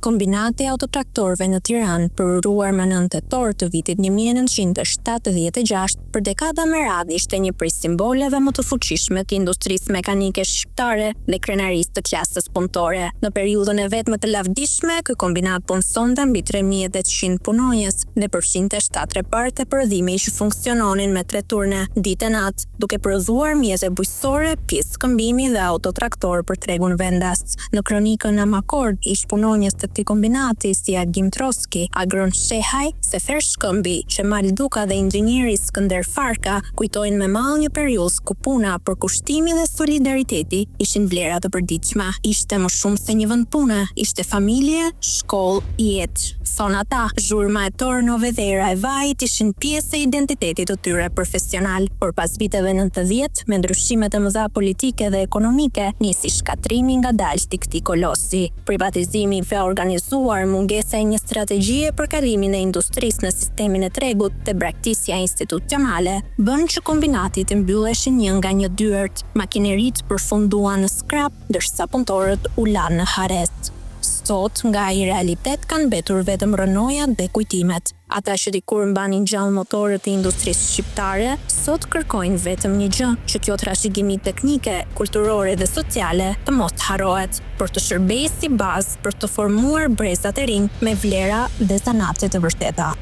Kombinati i Autotraktorëve në Tiranë, përuruar më nëntë tetor të vitit 1976, për dekada me radhë ishte një prej simboleve më të fuqishme të industrisë mekanike shqiptare dhe krenarisë të klasës punëtore. Në periudhën e vet më të lavdishme, ky kombinat punësonte mbi 3800 punonjës dhe përfshinte shtatë reparte prodhimi që funksiononin me tre turne, ditë e natë, duke prodhuar mjete bujqësore, pjesë këmbimi dhe autotraktorë për tregun vendas. Në kronikën Amakord, ish-punonjës të këtij kombinati, si Agim Troski, Agron Shehaj, Sefer Shkëmbi, Qemal Duka dhe inxhinieri Skënder Farka, kujtojnë me mall një periudhë ku puna, përkushtimi dhe solidariteti ishin vlera të përditshme. Ishte më shumë se një vend pune, ishte familje, shkollë, jetë. Thonë ata, zhurma e tornove dhe era e vajit ishin pjesë e identitetit të tyre profesional. Por pas viteve 90, Me ndryshimet e mëdha politike dhe ekonomike, nisi shkatërrimi i ngadaltë i këtij kolosi. Privatizimi i paorganizuar, mungesa e një strategjie për kalimin e industrisë në sistemin e tregut dhe braktisja institucionale, bënë që kombinatit t'i mbylleshin një nga një dyert, makineritë përfunduan në skrap, ndërsa punëtorët u lanë në harresë. Sot, nga ai realitet kanë mbetur vetëm rrënojat dhe kujtimet. Ata që dikur mbanin gjallë motorët e industrisë shqiptare, sot kërkojnë vetëm një gjë, që kjo trashëgimi teknike, kulturore dhe sociale të mos harrohet, por të shërbejë si bazë për të formuar brezat e rinj me vlera dhe zanate të vërteta.